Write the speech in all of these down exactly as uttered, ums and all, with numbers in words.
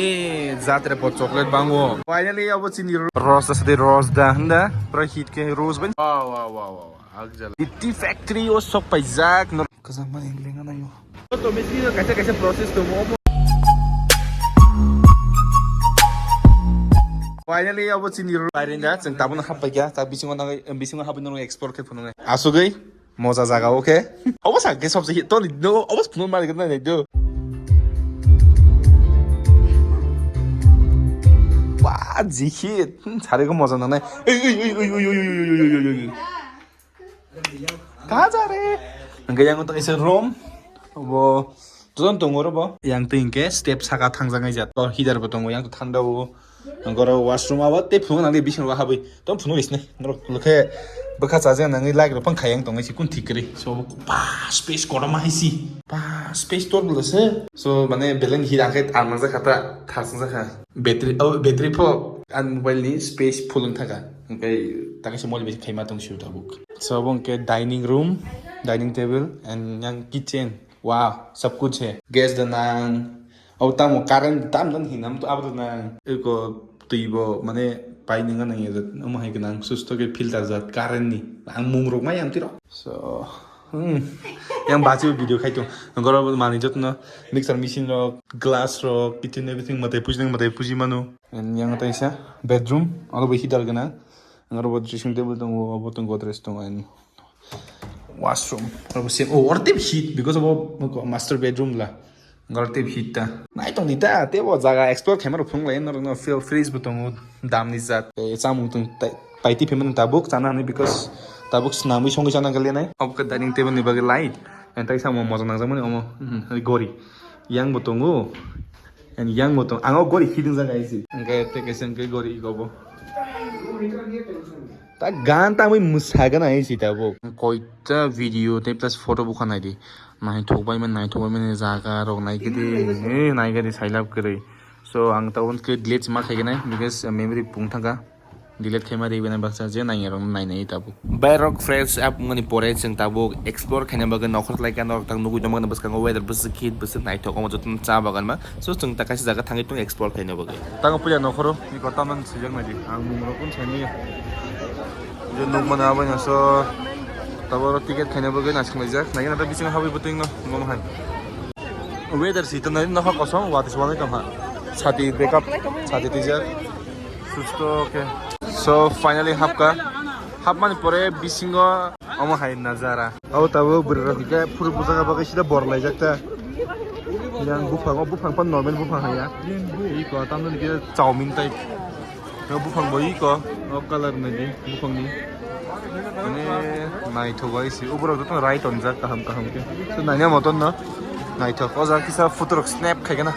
Eh, jatre po chocolate bango. Finally, abo chini ro-, rose da sadi rose da handa. Pura hit ke rose ban. Wow, wow, wow, wow. Agjal. Iti factory o sok paijak. No. Kazang mani lenga na yo. To mesti kaisa kaisa process to mo. Finally, abo chini ro-, pairinda, cheng tabun hap paikya, ta bisingo nangai, bisingo hap nang explore ke phunung. Asugui. Moja jaga, okay? Obo sa ke sobse hit, toni, no, obo phunuk mari gana nai do. Ba, ji hit. Hmm, sari ko moja nanai. Ei, ei, ei. Kaja re. Hingke yang tong ise room. Obo, joton tongo ro bo. Yang tong hingke step saka thangjaknai jat. Tor heater bo tongo, yang to thanda o. Ang oro washroom abo tei phunuk nang di bising ro habwi. Tong phunuk isne. Norok lukhe bwkha chajaknai nangwi light rok phang khayang tongwi si kun thik kwrwi. So ba space kotorma hai si. Ba space tor bwlwse. So mane beleng hi rang khe ang nang jakha ta thas jakha. Battery, oh, battery pho ang mobile ni space full wng thaka. Hingke takhe se mobile bai khaima tong si tabuk. So abo hingke dining room, dining table and yang kitchen. Wow, sab kuch hai. Gas da nang. Abo tamo current tam dan hinam to abo nang. Eko twi bo mane pai nang nang ya omo hai nang susto ke filter jat current ni. Ang mung rok mai ang tiro. So, hmm. Yang bachi video khai to. Goro mani jotno mixer machine rok, glass rok, kitchen everything matai puji nang matai puji mano. And yang taisa bedroom, alo bo heater gana. Ang aro bo dressing table tongo, abo tongo, Godrej tongo, and washroom. Aro bo same, oh, oro tei hit, because abo master bedroom la. Ang aro tei hit ta. Nai tong di ta, tei bo jaga explore khaima rok phunuk lai, norok no feel fresh bo tongo, dam ni jat. Eh, chamung tong tai, paiti phaimani tabuk chana hinwi, because tabuk swnamwi songwi chana gali nai. Obo khe dining table ni bagwi light, and tai samo moja nangjakmani omo, hmm, gori. Yang bo tongo. And yang bo tong, ang o gori hidung jaga isi. Hingke tei kaisa hingke gori iko bo. Ta gan ta mui musagan ai si ta bo. Koita video tei plus photo bukha nai di. Naithok bai man, naithok bai man jaga rok nai khe di. Eh, nai khe di sailab kwrwi. So ang ta won khe delete ma khai nai because memory pung thangka. Delete khaima rwi nai baksa je nai rok nai nai tabuk. Berok fresh up wngmani pore chwng tabuk explore khaina bagwi nokhor lai kha norok tak nugui tongma bwskango weather bwswk hit bwswk naithok omo jotono cha bagan ma. So chwng ta kaisa jaga thangwi tong explore khaina bagwi. Tango puya nokhoro ni kota man sijak nai di. Ang mung rok kun sani. Je nuk mana abo na so taboro ticket khaina bagwi na swngjak. Nai na ta bising habwi bwtwing no ngom hai. Weather si tongnai nokha kosong watwi se wanai tongkha. Sati backup, sati twijak. Susto khe. So finally hapka. Hapmani pore bisingo omo hai najara. Abo tabuk bwrwi rok hwnkhe phuru bujak bagwi sida bor laijak ta. Yang buphang, o buphang pan normal buphang haiya. Iko tamni hwnkhe chowmin type. O buphang bo iko, o colour nai di buphang ni. Mane naithok bai si, o borok joto rai tonjak kaham kaham khe. So naina moton no naithok. O jaga kisa photo rok snap khai kana.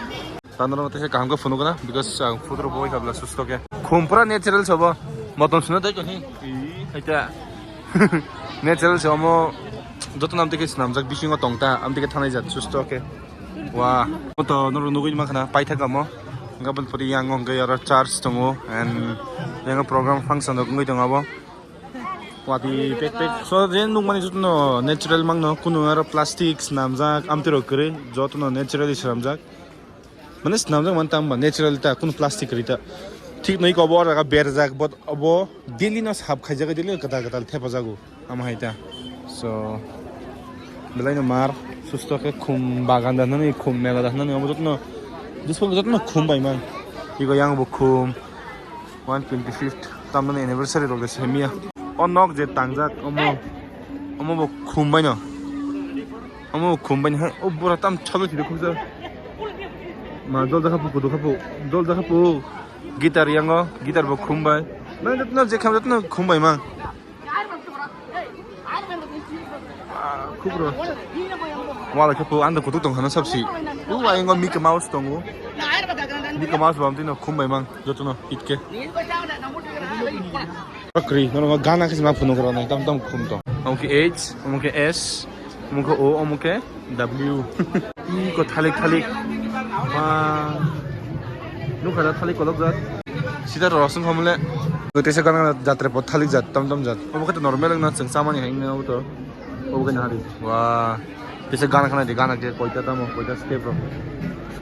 Tano rok teisa kaham khe phunuk kana, because ang photo rok boi khabla susto khe. Khum pura natural sobo. Moton suna dai kani. Ii, haita. Natural sobo. Joto nam tike snamjak bisingo tongta, am tike thanai jat susto khe. Wah, to norok nugui ma khana paithak amo. Gabon pori yang ong gaya aro church tongo and yang program function rok wngwi tongo abo. Wati pek pek. So je nukmani jotono natural mangno, kunu aro plastic swnamjak, amtwi rok kwrwi, jotono naturally swnamjak. Mane swnamjak mane tamo ba natural ta, kunu plastic kwrwi ta. Thik nai ko abo oro berjak, but abo daily no sap khaijak, daily no kwtal kwtal thepajago. Amo hai ta. So, belai no mar, susto khe khum bagan da hinani, khum mela da hinani, omo jotono, jismo jotono khum bai man. Igo yang bo khum, one twenty-fifth, tamoni anniversary rok de semia. O nok je tangjak, omo, omo bo khum bai no. Omo bo khum bai no hai, o bura tam chalo chide khukja. Ma dol jakha pu, kudu kha pu, dol jakha pu. Guitar yango, guitar bo khum bai. Nang jotono je kham jotono khum bai man. Ah, khubro. Wala khe po, ando kutuk tong khana sabsi. U, ayongo Mickey Mouse tongo. Mickey Mouse bam tino khum bai mang, jotono hit khe. Bakri, nono gana khe ma phunuk rok nai, tam tam khum tong. Omo khe H, omo khe S, omo khe O, omo khe W. Iko thalik thalik. Ba. Nukha da thalik kolok jat. Sida rosong khamle. Tesa gana jatre pot thalik jat, tam tam jat. Obo khe to normal wngna chwng chamani hai wngna obo to. Obo khe nahari. Wah. Tesa gana khana di, gana khe koita tamo, koita step rok.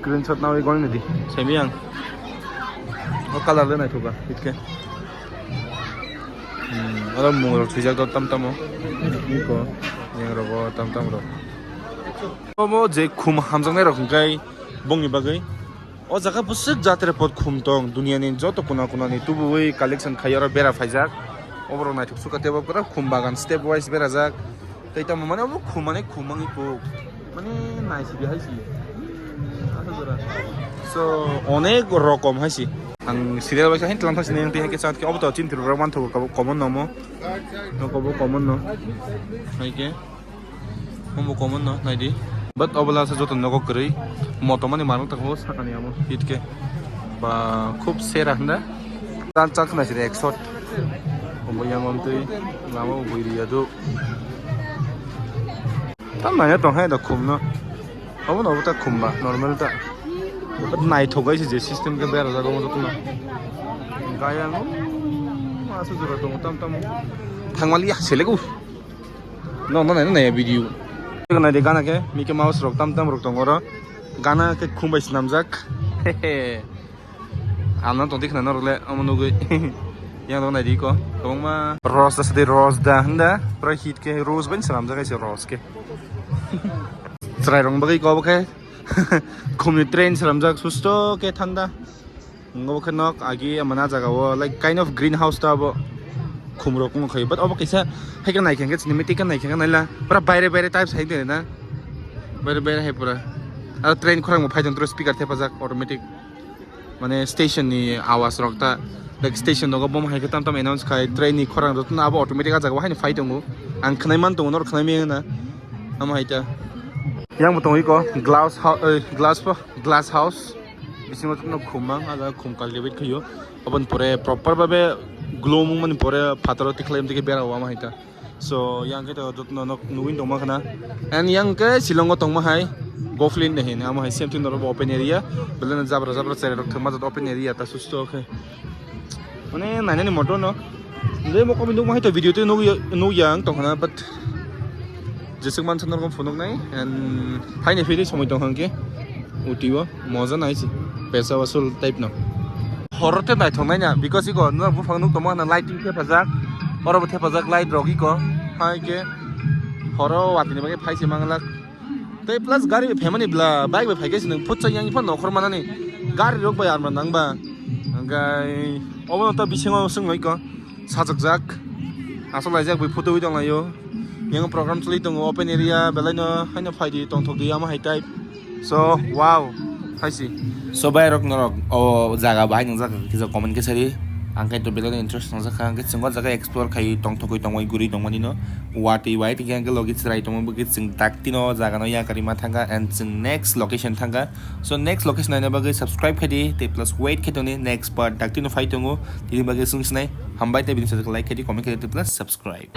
Screenshot nawi gol nidi. Semi ang. O color le naithoka, itke. Hmm, oro mung rok swijak do tam tamo. Iko, yang rogo tam tam rok. Omo je khum hamjaknai rok hwnkhe bongni bagwi. O jaga bwswk jatre pot khum tong, duniani joto kona kona ni tubuwi collection khai oro bera phaijak. Oborok naithok suka tebo pura khum bagan step wise berajak. Tei tamo mane obo khum mane khum mangi tok. Mane naisidi hai si. Asa jora. So, onek rokom hai si. Ang serial bai sa hin tlam thasi nang tei hai ke chat ke obo to chin Tripura man thogo common no mo. No kobo common no. Hai ke. Omo common no naidi. But obo la sa joto nogo kwrwi. Moto mani manuk tako sakani amo hit ke. Ba khub sera hwnda. Tan chak khna sini ek shot. Omo yang om twi lama bo bui riya do. Tam nanya tong hai da khum no. Obo no obo ta khum ba normal ta. But naithok bai se je system ke bera jago mo tuma. Gaya no. Masu jora tong tam tam. Thangmali ya selegu. No no nai nai video. Nai de gana ke Mickey Mouse rok tam tam rok tong oro. Gana ke khum bai swnamjak. Hehe. Ano tong dikna norok le omo nugui. Yang dong nai di ko. Tongma rose da sadi rose da handa. Pura hit ke rose ban swnamjak kaisa rose ke. Chwrai rong bagwi ko bo khe. Khumni train swnamjak susto ke thanda. Ngo khe nok agi amana jaga o like kind of greenhouse ta bo. Khum rok wng khayo but obo kaisa hai khe nai khe chini miti khe nai khe naila. Pura baire baire type sai de na. Baire baire hai pura. Aro train khorang bo phai tong speaker thepajak automatic. Mane station ni awas rok ta like station nogo bom hai khe tam tam announce khai train ni khorang rok tun abo automatic a jaga o haino phai tongo. Ang khwnai man tongo nor khwnai maya na. Amo hai ta. Yang bo tongo iko glass house, glass po, glass house. Bisingo tun khum mang a jaga khum cultivate khayo. Aboni pore proper babe glow mung mani pore phataro tikhlai tike bera o amo hai ta. So yang khe to jotno nok nugui tongma khana. And yang khe silongo tongma hai Goflin de hin amo hai same thing norok open area. Beleno jabra jabra cherai rok thangma jat open area ta susto khe. Mane nainani motor no. Nde mo komi nukma hai to video te nukya nukya ang tong khana but jeswk mansa norok phunuk nai and phaini phiri somoi tong hang khe. Uti o moja nai si pesa wasul type no. Horror te naithok nai na because iko no buphang nuk tongma na lighting thepajak. Oro bo thepajak light rok iko. Hai khe horo watini bagwi phai se manglak. Tei plus gari bai phaimani bla bike bai phaikhe se nwng phutsa yang phano nokhor manani. Gari rok bai arma nang ba. Hwnkhe obo no ta bisingo swng iko. Sajak jak. Aswk laijak bai photo wi tong laio. Yang program choli tongo open area belai no haino phai di tongthok di ama hai type. So, wow. Hai si. So, bai rok norok o jaga bahai nang jak kisa comment kisa ri. Ang kai to belai no interest nang jak kha. Ang kai chwng o jaga explore khai tongthok wi tongwi guri tongmani no. Watwi bai tiki ang logi chwrai tongma bagwi chwng dak tino jaga no yakari ma thangka and chwng next location thangka. So, next location naina bagwi subscribe khai di. Tei plus wait khai tongni next part dak tino phai tongo. Tini bagwi swng sinai. Hambai tei bini sajak like khai di, comment khai di, plus subscribe.